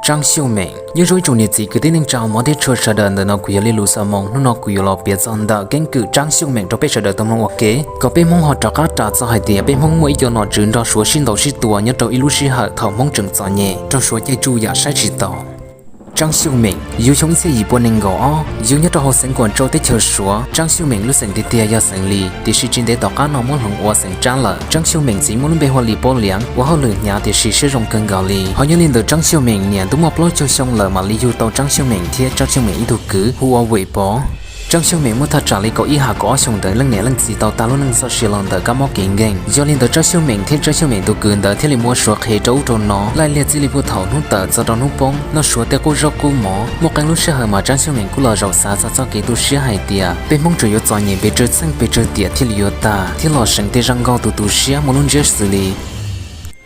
Tsab Xyooj Meem. Nyob zoo ib tsoom niam txiv kwv tij neej tsa mov thiab tshua sawv daws, ntawm no kuv yog Lis Lus Xa Moos. Hnub no kuv yuav los piav txog ntawm keeb kwm Tsab Xyooj Meem rau peb sawv daws tau mloog ua ke, kom peb Hmoob ho rov qab ras txog hais tias peb Hmoob muaj ib co nom tswv nrog Suav sib ntaus sib tua nyob rau ib lub sij hawm thaum Hmoob tseem txom nyem, rau Suav caij tsuj yam saib tsis taus. Tsab Xyooj Meem yug xyoo ib txhiab yim pua nees nkaum ob, yug nyob rau hauv xeev Kuam Tsau teb chaws Suav. Tsab Xyooj Meem lub xeem tiag tiag yog xeem Lis, tiam sis tsis ntev tom qab no muab hloov ua xeem Tsab lawm. Tsab Xyooj Meem txiv muaj lub npe hu ua Lis Paub Liav, ua hauj lwm hnyav tiam sis siab zoo kawg nkaus li. Ho nyob li ntawm Tsab Xyooj Meem niam ntuj muaj plaub caug xyoo lawm mam li yug tau Tsab Xyooj Meem thiab Tsab Xyooj Meem ib tug kwv hu ua Vim Pov. Tsab Xyooj Meem muaj thaj tsam li kaum ib hais kaum ob xyoos ntawd, leej niam leej txiv tau tag lub neej txoj sia los ntawm kab mob kev nkeeg. Yog li ntawd Tsab Xyooj Meem thiab Tsab Xyooj Meem tus kwv ntawd thiaj li muab Suav qhev rau ub rau no, laij liaj txij li puag thaum hnub tawm txog rau hnub poob noj Suav tej qub zaub qub mov. Muaj qee lub sij hawm mas Tsab Xyooj Meem kuj los zaum xav txog txoj kev tu siab hais tias peb Hmoob tseem yuav txom nyem pes tsawg txheej pes tsawg tiam thiaj li yuav tag, thiab los seev tej zaj nkauj tus tu siab muaj lub ntsiab xws li: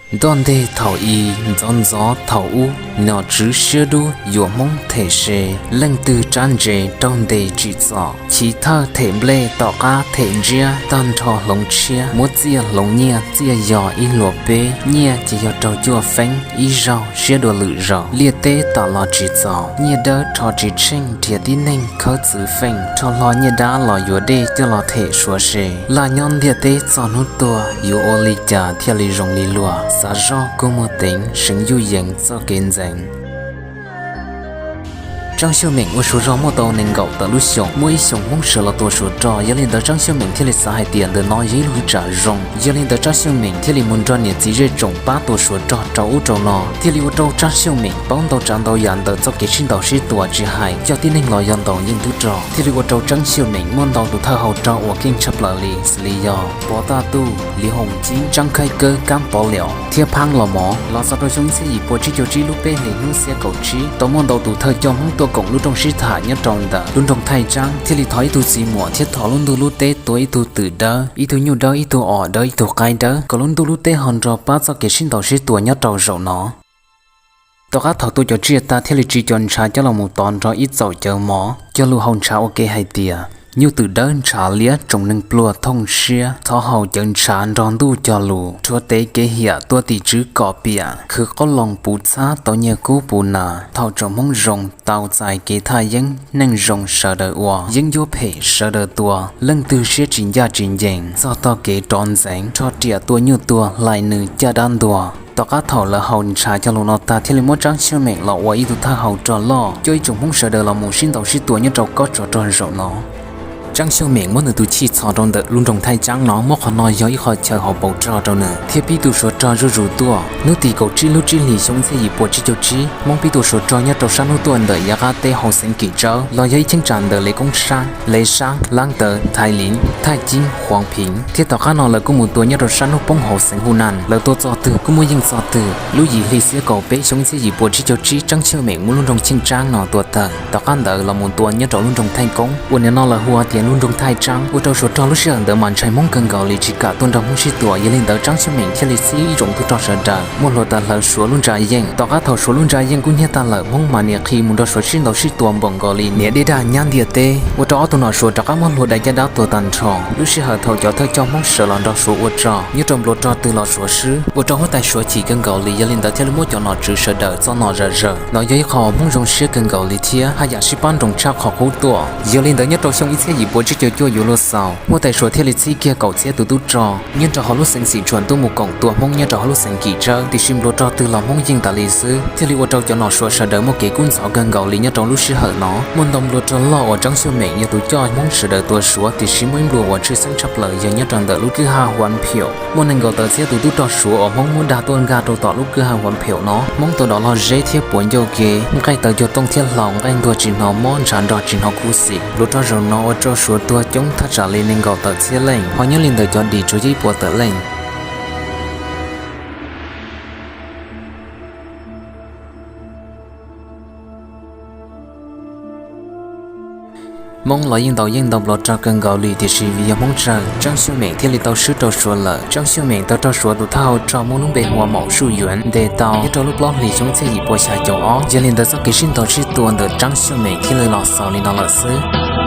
Ntoj nteg thaum i, ntxov ntxov thaum ub, nom tswv siab dub yuam Hmoob them se, leej twg rab ntse raug ntes tsim txom, chiv thawj them nplej tom qab them ntsiab, tag nrho hloov tshiab, muab txiaj hloov nyiaj, txiaj yog ib hluas peb, nyiaj ces yog raug cuaj feeb ib zaug, siab dua lwm zaus, liaj teb tam los tsis txaus, nyiaj dawb rho tsis tsheej, nrhiav tib neeg khawb txwv feej, rho hlo nyiaj dab los yuav dej coj los them Suav se, laj nyob ntiaj teb txog hnub tuag, yuav ua li cas thiaj li zoo li luag, xav zoj kua muag teev, seev yuj yees txoj kev ntxeev. Tsab Xyooj Meem ua Suav zog muaj tau nees nkaum tawm lub xyoos, muaj ib xyoos Hmoob sawv los tua Suav rog, yog li ntawd Tsab Xyooj Meem thiaj li xav hais tias ntawm no yog ib lub hwv tsam zoo. Yog li ntawd Tsab Xyooj Meem thiaj li mus nrog niam txiv zej tsoom pab tua Suav rog rau ub rau no, thiaj li ua rau Tsab Xyooj Meem paub ntau tsav ntau yam ntawm txoj kev sib ntaus sib tua, tsis hais coj tib neeg los yog ntaus yeej tub rog, thiaj li ua rau Tsab Xyooj Meem muaj ntau tus thawj hau rog uas keej tshaj plaws li, xws li yog Pov Taj Tuj, Liv Hoom Cib, Tsab Khaib Kawb, Kab Pov Liaus thiab Phaab Los Mov. Los txog rau xyoo ib txhiab yim pua tsib caug tsib lub peb hlis hnub xiab kaum tsib, tau muaj ntau tus thawj coj Hmoob tuaj koom lub rooj sib tham nyob rau ntawm lub nroog Thaij Tsaab, thiaj li thov ib tug txiv muam thiab thov lub ntuj lub teb tua ib tug twm dawb, ib tug nyuj dawb, ib tug os dawb, ib tug qaib dawb, kom lub ntuj lub teb ho nrog pab txoj kev sib ntaus sib tua nyob rau zaum no. Tom qab thaum tua cov tsiaj tag thiaj li ris cov ntshav coj los mus tov nrog ib txaum cawv mov, cog lus hauv ntshav ua ke hais tias: Nyuj twm dawb ntshav liab tsoom neeg pluag thooj siab, thov haus cawv ntshav nrog ntuj cog lus, rhuav tev kev hiam tuaj tim tswv kom piam, khwv qoob loo puv txhab tau nyiaj kub puv nas, thaum tsoom Hmoob zoo tau txais kev thaj yeeb, neej zoo sawv daws ua, yeeb ncuab phem sawv daws tua, leej twg siab tsis ncaj tsis ncees, txog tog kev rov ntxeev, rho riam tua nyuj tuag, hlais nws caj dab ntuag. Tom qab thaum lawv haus ntshav cog lus no tag thiaj li muab Tsab Xyooj Meem los ua ib tug thawj hau rog loj, coj ib tsoom Hmoob sawv daws los mus sib ntaus sib tua nyob rau kob tsov rog zaum no. Tsab Xyooj Meem muab nws tus chij txhos rau ntawm lub nroog Thaij Tsaab no, muab qhov no yog ib qho chaw hauv paus rog rau nws thiab pib tu Suav rog zuj zus tuaj. Hnub tim kaum tsib lub tsib hlis xyoo ib txhiab yim pua tsib caug tsib, Hmoob pib tu Suav rog nyob rau sab hnub tuaj ntawm yav qab teb hauv xeev Kim Tsawb los yog ib cheeb tsam ntawm Lev Koob Sab, Lev Sab, Lab Tawv, Thaiv Liv, Thaij Cib, Huav Phiv, thiab tom qab no lawv kuj mus tua nyob rau sab hnub poob hauv xeev Hu Nas. Lawv tua txog twg kuj muaj yeej txog twg. Lub yim hli xiab kaum peb xyoo ib txhiab yim pua tsib caug tsib, Tsab Xyooj Meem muab lub nroog Cheej Tsaab no tua tawg. Tom qab ntawd los mus tua nyob rau lub nroog Thaij Koob uas nim no lawv hu tias lub nroog Thaij Tsaab, ua rau Suav rog lub sij hawm ntawd mas ntshai Hmoob kawg nkaus li tsis kam tuaj nrog Hmoob sib tua. Yog li ntawd Tsab Xyooj Meem thiaj li txib ib tsoom tub rog sawv daws muaj hluav taws hlawv Suav lub ntsa yeej. Tom qab thaum Suav lub ntsa yeej kub hnyiab tag lawm, Hmoob mas niam qhi mus nrog Suav sib ntaus sib tua npaum nkaus li niam dej dag nyab ntiaj teb, ua rau ob tug nom Suav rov qab muab hlua dai caj dab tuag tag nrho. Lub sij hawm thaum cov thawj coj Hmoob sawv los nrog Suav ua rog nyob rau npluas rog twg los Suav swb, ua rau huab tais Suav chim kawg nkaus li. Yog li ntawd thiaj li muab cov nom tswv sawv daws txo nom zam zawm. No yog ib qho Hmoob zoo siab kawg nkaus li thiab haj yam sib pab nroos tshaj qhov qub tuaj. Yog li ntawd nyob rau xyoo ib txhiab yim pua tsib caug cuaj yuav luag xaus, huab tais Suav thiaj li txib kiag kaum txiab tus tub rog nyob rov hauv lub xeev Xim Tsuam tuaj mus koom tua Hmoob nyob rau hauv lub xeev Kim Tsawb, tiam sis npluas rog twg los Hmoob yeej tas li xwb, thiaj li ua rau cov nom Suav sawv daws muaj kev kub ntxhov kawg nkaus li. Nyob rau lub sij hawm no muaj ntau npluas rog loj uas Tsab Xyooj Meem yog tus coj Hmoob sawv daws tua Suav, tiam sis muaj ib npluas uas tshwj xeeb tshaj plaws yog nyob rau ntawm lub kwj ha Huav Phium. Muaj nees nkaum tawm txhiab tus tub rog Suav uas Hmoob muab dag tuaj nkag rau tom lub kwj ha Huav Phium no. Hmoob tau dov log zeb thiab puav ncauj ke, nqaij tawv cuag tooj thiab hlau, nqaij ntuag tsis hnov mob, ntshav nrog tsis hnov khuv xim. Npluas rog zaum no ua rau Suav tuag coob thaj tsam li nees nkaum tawm txhiab leej, ho nyob li ntawm cov dim tsuas yog ib puas tawm leej. Hmoob los yeej ntaus yeej ntaus npluas rog kawg nkaus li, tiam sis vim yog Hmoob tsawg, Tsab Xyooj Meem thiaj li tau swb rau Suav lawm. Tsab Xyooj Meem tau raug Suav tus thawj hau rog muaj lub npe hu ua Maum Suj Yuav ntes tau nyob rau lub plaub hlis xyoo ib txhiab yim pua xya caum ob. Yog li ntawd txoj kev sib ntaus sib tua ntawm Tsab Xyooj Meem thiaj li los xaus li no lawm xwb.